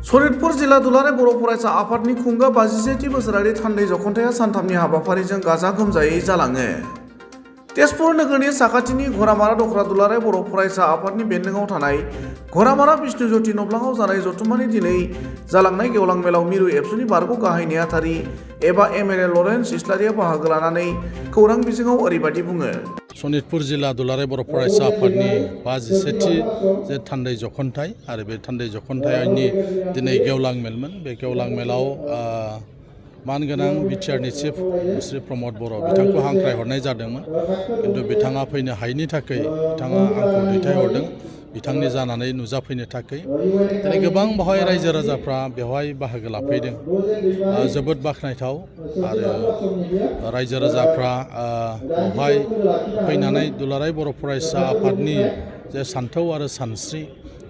सनितपुर जिल्ला दुलाराय बर' फरायसा आफादनि खुंगा 57थि बोसोरारि थान्दै जखनथाया सानथामनि हाबाफारिजों गाजा गोमजायै जालाङो। तेजपुर नोगोरनि साखाथिनि घरामारा दखरा दुलाराय बर' फरायसा आफादनि बेन्दोङाव थानाय घरामारा बिष्णु ज्योति नब्लाङाव जानाय जथुम्मानि दिनै जालांनाय गेवलां मेलाव मिरु एबसुनि बारग' गाहाय नेहाथारि एबा एमएलए लरेन्स इस्लारिया बाहागो लानानै खौरां बिजोङाव ओरैबायदि बुङो। सनितपुर जिल्ला दुलाराय बर' फरायसा आफादनि 57थि जे थान्दै जखनथाय आरो बे थान्दै जखनथायनि दिनै गेवलां मेलमोन। बे गेवलां मेलाव मानगोनां बिटिआरनि चिफ श्री प्रमद बर' बिथांखौ हांख्रायहरनाय जादोंमोन, किन्तु बिथाङा फैनो हायैनि थाखाय बिथाङा आंखौ दैथायहरदों बिथांनि जानानै नुजाफैनो थाखाय। दिनै गोबां बेवहाय रायजो राजाफ्रा बेवहाय बाहागो लाफैदों, जोबोद बाख्नायथाव। आरो रायजो राजाफ्रा बेवहाय फैनानै दुलाराय बर' फरायसा आफादनि जे सान्थौ आरो सानस्रि,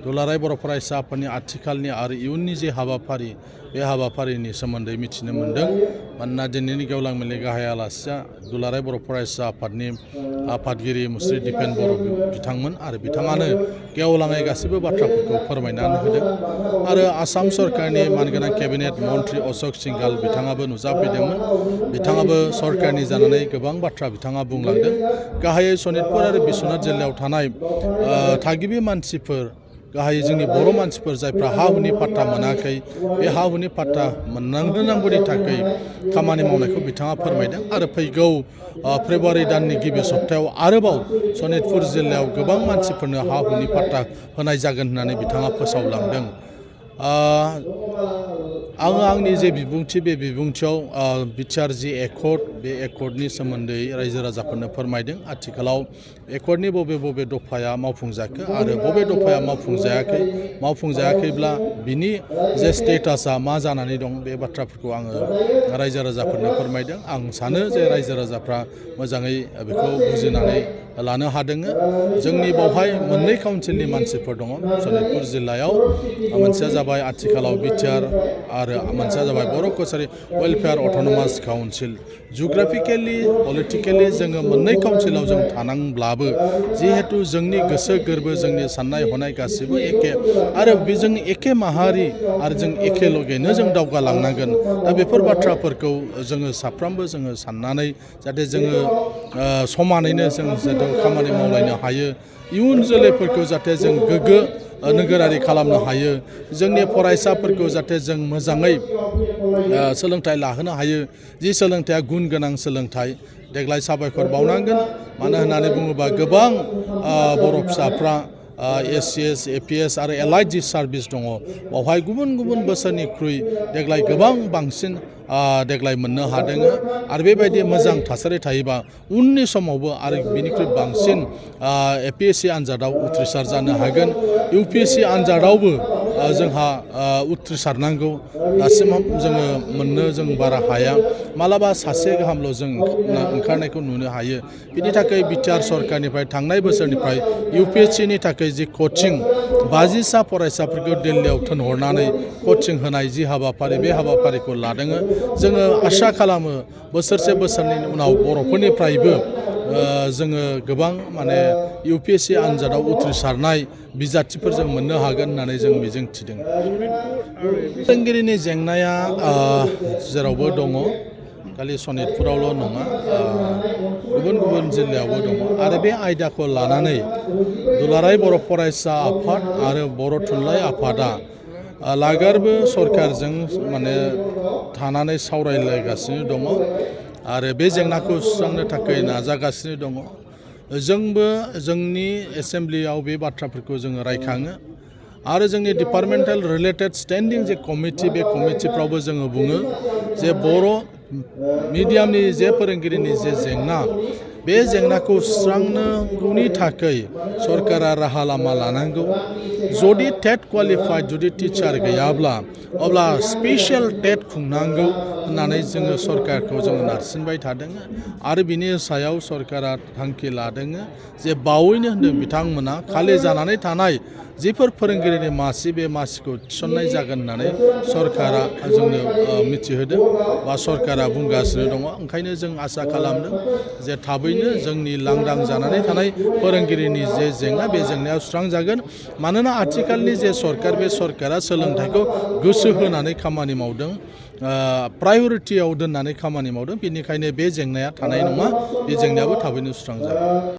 दुलाराय बर' फरायसा आफादनि आथिखालनि आरो इयुननि जे हाबाफारि, बे हाबाफारिनि सोमोन्दै मिथिनो मोन्दों। मानोना दिनैनि गेवलां मेलनि गाहाय आलासिया दुलाराय बर' फरायसा आफादनि आफादगिरि मुस्रि दिपेन बर' बिथांमोन, आरो बिथाङानो गेवलाङै गासैबो बाथ्राफोरखौ फोरमायनानै होदों। आरो आसाम सरकारनि मानगोनां केबिनेट मन्त्रि अशोक सिंघाल बिथाङाबो नुजाफैदोंमोन। बिथाङाबो सरकारनि जानानै गोबां बाथ्रा बिथाङा बुंलांदों। गाहायै सनितपुर आरो बिश्वनाथ जिल्लायाव थानाय थागिबि मानसिफोर, गाहायै जोंनि बर' मानसिफोर जायफ्रा हा हुनि पाट्टा मोनाखै, बे हा हुनि पाट्टा मोननांगौनि थाखाय खामानि मावनायखौ बिथाङा फोरमायदों। आरो फैगौ फेब्रुवारि दाननि गिबि सप्तायाव आरोबाव सनितपुर जिल्लायाव गोबां मानसिफोरनो हा हुनि पाट्टा होनाय जागोन होननानै बिथाङा फोसावलांदों। आङो आंनि जे बिबुंथि, बे बिबुंथियाव बिटिआर जि एकर्ड, बे एकर्डनि सोमोन्दै रायजो राजाफोरनो फोरमायदों। आथिखालाव एकर्डनि बबे बबे दफाया मावफुंजाखो आरो बबे दफाया मावफुंजायाखैब्ला बिनि जे स्टेटासा मा जानानै दं, बे बाथ्राफोरखौ आङो रायजो राजाफोरनो फोरमायदों। आं सानो जे रायजो राजाफ्रा मोजाङै बेखौ बुजिनानै लानो हादों। जोंनि बावहाय मोननै काउन्सिलनि मानसिफोर दङ सनितपुर जिल्लायाव। मोनसेया जाबाय आथिखालाव बिटिआर आरो मोनसेया जाबाय बर' कसारि वेलफेयार अट'नमास काउन्सिल। जिअ'ग्राफिकेलि पलिटिकेलि जोङो मोननै काउन्सिलाव जों थानांब्लाबो जिहेतु जोंनि गोसो गोरबो, जोंनि साननाय हनाय गासिबो एखे, आरो बे जों एखे माहारि आरो जों एखे लगैनो जों दावगालांनांगोन। दा बेफोर बाथ्राफोरखौ जोङो साफ्रोमबो जोङो साननानै जाहाथे जोङो समानैनो जों जाहाथे खामानि मावलायनो हायो, इयुन जोलैफोरखौ जाहाथे जों गोग्गो नोगोरारि खालामनो हायो, जोंनि फरायसाफोरखौ जाहाथे जों मोजाङै सोलोंथाइ लाहोनो हायो, जि सोलोंथाइया गुन गोनां सोलोंथाइ। देग्लाय साबायखर बावनांगोन, मानो होननानै बुङोबा गोबां बर' फिसाफ्रा एससिएस, एपिएस आरो एलाइड जि सार्भिस दङ, बावहाय गुबुन गुबुन बोसोरनिख्रुइ देग्लाय गोबां बांसिन देग्लाय मोननो हादों। आरो बेबायदि मोजां थासारि थायोबा उननि समावबो आरो बिनिख्रुइ बांसिन एपिएससि आनजादाव उथ्रिसार जानो हागोन। इउपिएससि आनजादावबो जोंहा उथ्रिसारनांगौ, दासिमाव जोङो मोननो जों बारा हाया, मालाबा सासे गाहामल' जों ओंखारनायखौ नुनो हायो। बिनि थाखाय बिटिआर सरकारनिफ्राय थांनाय बोसोरनिफ्राय इउपिएससिनि थाखाय जि कचिं 50सा फरायसाफोरखौ दिल्लीयाव थिनहरनानै कचिं होनाय जि हाबाफारि, बे हाबाफारिखौ लादों। जोङो आसा खालामो बोसोरनैनि उनाव बर'फोरनिफ्रायबो जोङो गोबां माने इउपिएससि आनजादाव उथ्रिसारनाय बिजाथिफोर जों मोननो हागोन होननानै जों मिजिंथिदों। फोरोंगिरिनि जेंनाया जेरावबो दङ, खालि सनितपुरावल' नङा, गुबुन गुबुन जिल्लायावबो दङ। आरो बे आयदाखौ लानानै दुलाराय बर' फरायसा आफाद आरो बर' थुनलाइ आफादा लागारबो सरकारजों माने थानानै सावरायलायगासिनो दङ आरो बे जेंनाखौ सुस्रांनो थाखाय नाजागासिनो दङ। जोंबो जोंनि एसेमब्लियाव बे बाथ्राफोरखौ जोङो रायखाङो आरो जोंनि डिपार्टमेन्टेल रिलेटेड स्टेन्डिं जे कमिटि, बे कमिटिफ्रावबो जोङो बुङो जे बर' मिडियामनि जे फोरोंगिरिनि जे जेंना, बे जेंनाखौ सुस्रांनांगौनि थाखाय सरकारा राहा लामा लानांगौ। जुदि टेट क्वालिफाइड जुदि टिचार गैयाब्ला अब्ला स्पेसियेल टेट खुंनांगौ होननानै जोङो सरकारखौ जोङो नारसिनबाय थादों। आरो बिनि सायाव सरकारा थांखि लादों जे बावैनो होनदों बिथांमोना खालि जानानै थानाय जिफोर फोरोंगिरिनि मासि, बे मासिखौ थिसननाय जागोन होननानै सरकारा जोंनो मिथिहोदों बा सरकारा बुंगासिनो दङ। ओंखायनो जों आसा खालामदों जे थाबैनो थाबैनो जोंनि लांदां जानानै थानाय फोरोंगिरिनि जे जेंना बे जेंनाया सुस्रांजागोन मानोना आथिखालनि जे सरकार बे सरकारा सोलोंथाइखौ गोसो होनानै खामानि मावदों प्रायरिटियाव दोननानै खामानि मावदों बेनिखायनो बे जेंनाया थानाय नङा बे जेंनायाबो थाबैनो सुस्रांजागोन